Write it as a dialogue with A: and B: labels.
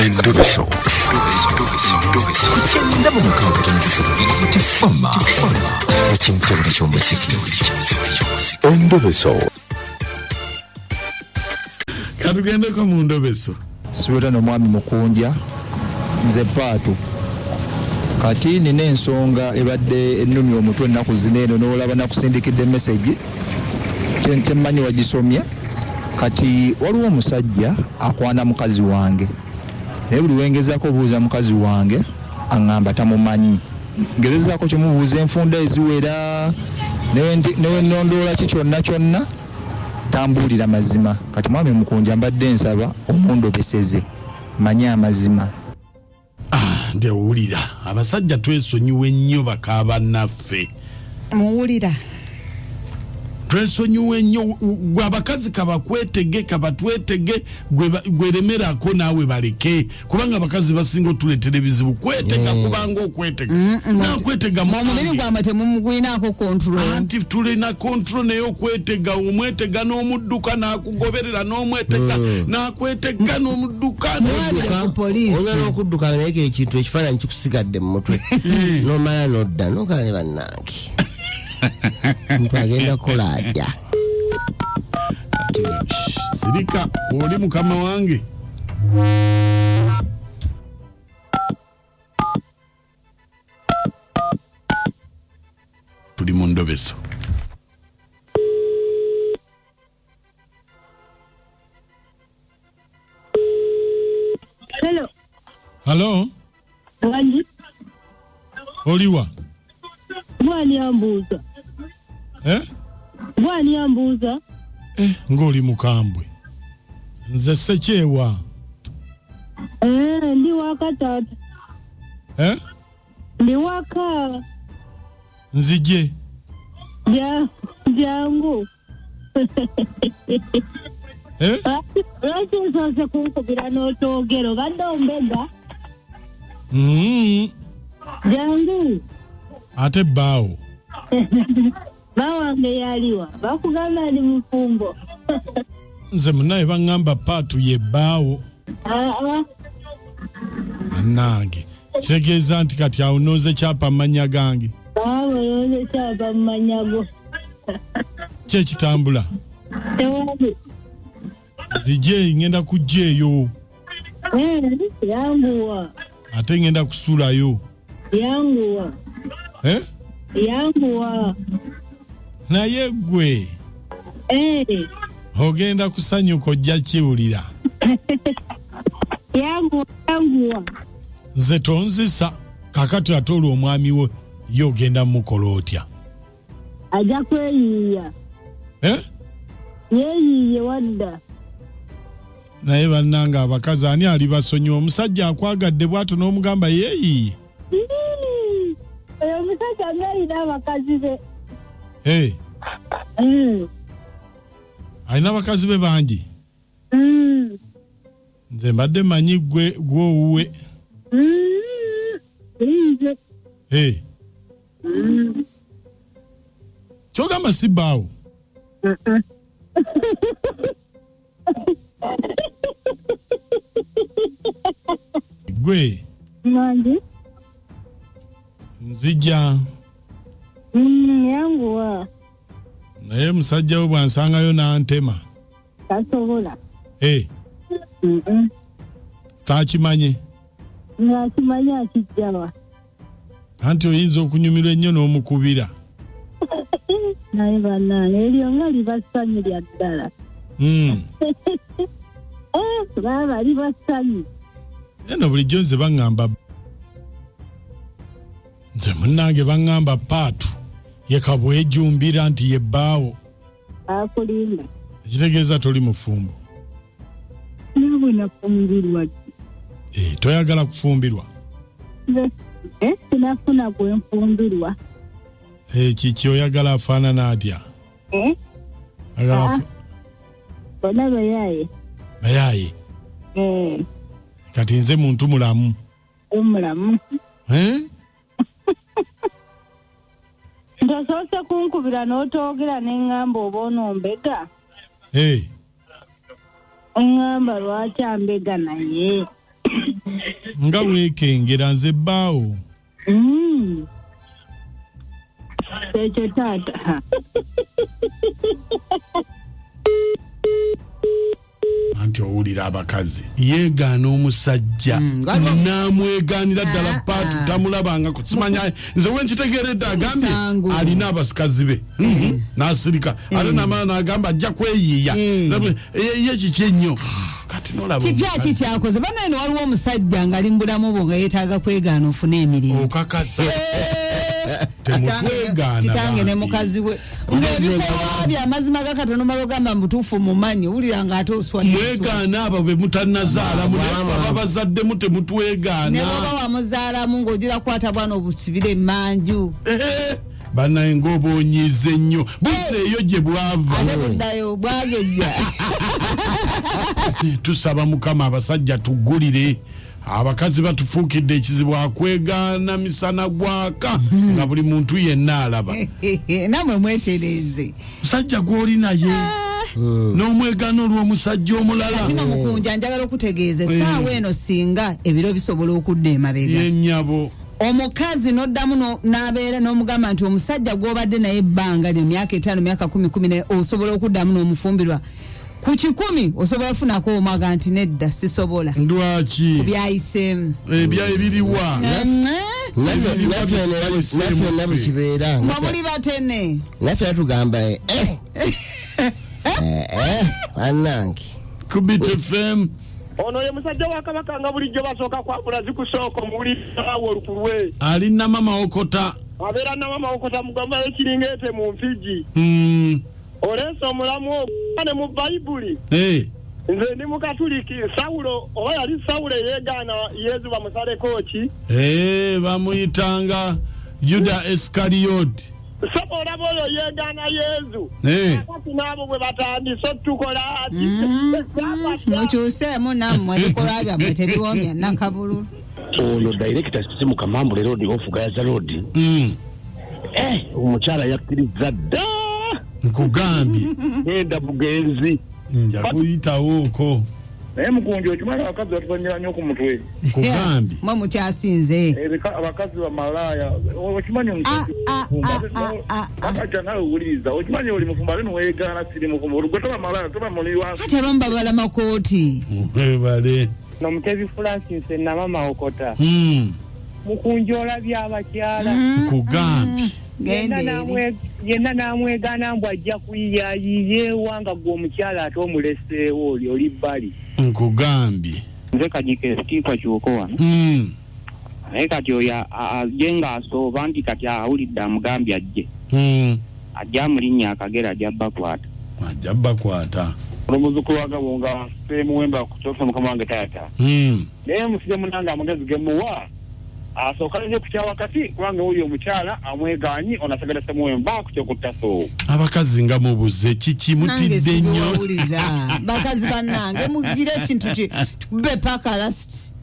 A: Endobeso.
B: Ku 96.3 Hit Fama. Ekintobole ky'omuziki.
A: Endobeso.
C: Katugendeko mu ndobeso.
D: Siweta nomwami Mukunja, nze Paatu. Kati nina ensonga ebadde ennumya omutwe ennaku zino eno, n'olaba nakusindikidde mesegi kyemmanyi wagisomye. Kati waliwo omusajja akwana mukazi wange, naye buli wengezaako obuuza mukazi wange aŋŋamba tamumanyi. Ngezezaako kimubuuza enfunda eziwera, newe nnondoola ki kyonna kyonna, tambuulira mazima. Kati mwami Mukunja, mbadde nsaba omundobeseze manye amazima.
C: Ah, ndewulira abasajja twesonyiwe nnyo bakaaba naffe.
E: Muwulira.
C: Twesonyiwe nnyo. Gwe abakazi kabakwetege, kabatwetege, gwe lemerako naawe baleke, kubanga abakazi basinga otuleetera ebizibu kwetega, kubanga okwetega nakwetega.
E: Omubiri gwamwe temumugwinaako control.
C: Anti tulina control, naye okwetega, omwetega n'omudduka n'akugoberera, n'omwetega n'akwetega n'omudduka.
E: Muwabire ku poliisi.
F: Olina n'okudduka, naye ke ekintu ekifaananyi kikusigadde mu mutwe, nomala nodda nokala ne bannange, muntu agenda kukola atya?
C: Shh, sirika oli mukama wange. Tuli mu ndobeso.
G: Hello.
C: Halo.
G: Wangi.
C: Oliwa?
G: Gwani ambuuza?
C: Eh?
G: Gwani ambuuza?
C: Eh, ng'oli mukambwe. Nze Sekyewa.
G: Eh, ndi waka taata.
C: Eh?
G: Ndi waka.
C: Nzije?
G: Jangu.
C: Eh?
G: Lwaki osoose kunkubira n'otoogera? Obadde ombega? Jangu.
C: Ate bbaawo?
G: Ba wange yaliwa? Bakugamba ali mufumbo.
C: Nze munaye baŋŋamba Paatu ye bbaawo.
G: Aa.
C: Bannange, kitegeeza nti kati awo nooze kyapa amannya gange?
G: Abo yooze kyapa mu mannya go.
C: Ki ekitambula?
G: Tewali.
C: Nzije, ŋŋenda kujja eyo.
G: Eh, yanguwa.
C: Ate ŋŋenda kusulayo.
G: Yanguwa.
C: Eh?
G: Yanguwa.
C: Naye ggwe
G: Eh.
C: ogenda kusanyuka, ojja kiwulira.
G: Yanguwa, yanguwa.
C: Nze tonzisa. Kakati ate olwo omwami wo ye ogenda mukola otya?
G: Ajja kweyiiya.
C: Eh?
G: Yeeyiiye wadda.
C: Naye bannanga abakazi, ani alibasonyiwa? Omusajja akwagadde bw'atyo n'omugamba yeeyiye.
G: Ii, oyo omusajja ng'alina abakazi be.
C: Hey, alina abakazi be bangi. Nze mbadde manyi gwe gwowuwe.
G: Nze.
C: Hey. Kyogamba si bbaawo?
G: Uh-uh.
C: Gwe.
G: Mangi.
C: Nzija.
G: Yanguwa.
C: Naye musajja we bwansangayo n'antema.
G: Tasobola.
C: Hey, takimanye?
G: Ng'akimanyi akijjawa?
C: Anti oyinza okunyumirwa ennyo n'omukubira.
G: Naye bannange, eryo nga liba ssanyu lya ddala. Eh, baaba liba ssanyu.
C: Eno bulijjo nze baŋŋamba, nze munnange baŋŋamba Paatu ye Kabwejumbira nti ye bbaawo.
G: Akulimba.
C: Ekitegeeza toli mufumbo?
G: Nabwe nafumbirwa.
C: Eh, toyagala kufumbirwa?
G: Nze eh, sinafuna gwe nfumbirwa.
C: Eh, kiki oyagala afaanana atya?
G: Eh?
C: Ayagala
G: Ah. Bonna bayaaye.
C: Bayaaye?
G: Eh,
C: Kati nze muntu mulamu?
G: Omulamu.
C: Eh?
G: Ntosoose kunkubira n'otoogera ne ŋŋamba oba onombega.
C: Eh,
G: Oŋŋamba lwaki ambega naye.
C: Nga weekengera nze bbaawo.
G: Ekyo taata.
C: Anti owulira abakazi yeegaana omusajja n'amwegaanira ddala. Paatu tamulabangako, simanya nze wenkitegeeredde agambye
E: Musango.
C: alina abasikazi be. N'asirika ate namala n'agamba ajja kweyiiya. Ye kiki ennyo kati nolaba
E: Kipya ki
C: omukazi.
E: kyakoze banaye? Waliwo omusajja ng'ali mu bulamu bwo nga yeetaaga kwegaana ofune emirimu.
C: Okakasa temutwegaana
E: Kitange ne
C: bambi.
E: mukazi we ng'ebikolwa bye, amazima ga Katonda, omala ogamba mubutuufu mumanyi, owulira ng'ate oswadde.
C: Mwegaana abo be mutannazaala, munefe ababazaddemu temutwegaana.
E: Ne bwoba wamuzaalamu ng'ojula kukwata bwana obusibire emmanju.
C: Ehe, banaye ng'oboonyize nnyo buseeyo gye bwava.
E: Ate buddayo bwagejja.
C: Tusaba Mukama abasajja tuggulire, abakazi batufuukidde ekizibu, akwegaana misana gwaka nga buli muntu yenna alaba.
E: Namwe mwetereeze.
C: Musajja gw'oli naye n'omwegaana olw'omusajja omulala.
E: Kati mukunja, njagala okutegeeza essaawa eno singa ebiro bisobola okudda emabega,
C: Yenyabo.
E: omukazi n'oddamu n'abeera n'omugamba nti omusajja gw'obadde naye ebbanga lyo myaka 5, myaka 10, 10 naye osobola okuddamu n'omufumbirwa, ku 100 osobola ofunako omwaga nti nedda, sisobola.
C: Ndwaki?
E: Byayiseemu.
C: Ebya ebiriwa?
F: Naffe na bwekibeera.
E: Mwe muli batene.
F: Naffe atugamba bannange.
C: Kubit FM.
H: Ono ye musajja wa Kabaka nga bulijjo basooka kwambula zikusooka omuwulirawo olukulwe.
C: Ali namama okota.
H: Abeera namama okota mugamba ekiringa ete mu Nfiji. Oleese omulamu ogwo ne mu Bayibuli. Nze ndi Mukatuliki. Sawulo, oba yali Sawulo eyeegaana Yezu bamusaleko ki?
C: Bamuyitanga Juda Esikaliyoti.
H: Saba olaba oyo yeegaana Yezu. Kati n'abo bwe batandise otukola ati
E: Mukyuseemu nammwe, ebikolwa byammwe tebiwoomya nakabululu.
I: Ono director Sisimuka Mambule Road off Gayaza Road. Omukyala yakkiriza dda.
C: Nkugambye.
I: Genda bugenzi.
C: Nja kuyitawo okwo.
J: Naye mukunja, okimanyi abakazi batuzanyira nnyo ku mutwe.
C: Nkugambye.
E: Mwe mukyasinze.
J: Abakazi bamalaaya, okimanyi? Omusajja nawe wuliriza, okimanyi oli mufumbo ate niweegaana siri mufumbo, olugwe toba malaaya, toba muliwa.
E: Ate abamu babala makooti.
C: Webale.
K: Nomutebi Francis Namama Okota. Mukunja, olabye abakyala.
C: Nkugambye.
K: Yenna yenna n'amwegaana mbu ajja kuyiyayiyeewa nga gwe omukyala ate omuleseewo oli bbali.
C: Nkugambye.
K: Nze Kajika Esitiikwa Kyuko wano. Naye kati oyo ajje ng'asooba nti kati awulidde amugambye ajje, ajje amulinnya akagere, ajja bakwata.
C: Ajja bakwata.
J: Olwomuzukulu wa Gabunga Semuwemba kutosa, mukama wange taata. Naye musije munange, amagezi gemuwa asooka alinde kukya wakati, kubanga oyo omukyala amweganyi onasagala Semuwemba ku kyokutaso.
C: Abakazi nga mubuze kiki?
E: Nange
C: mutidde nnyo.
E: Sibiwawulira. Bakazi bannange, mugire ekintu ki tukube paka last.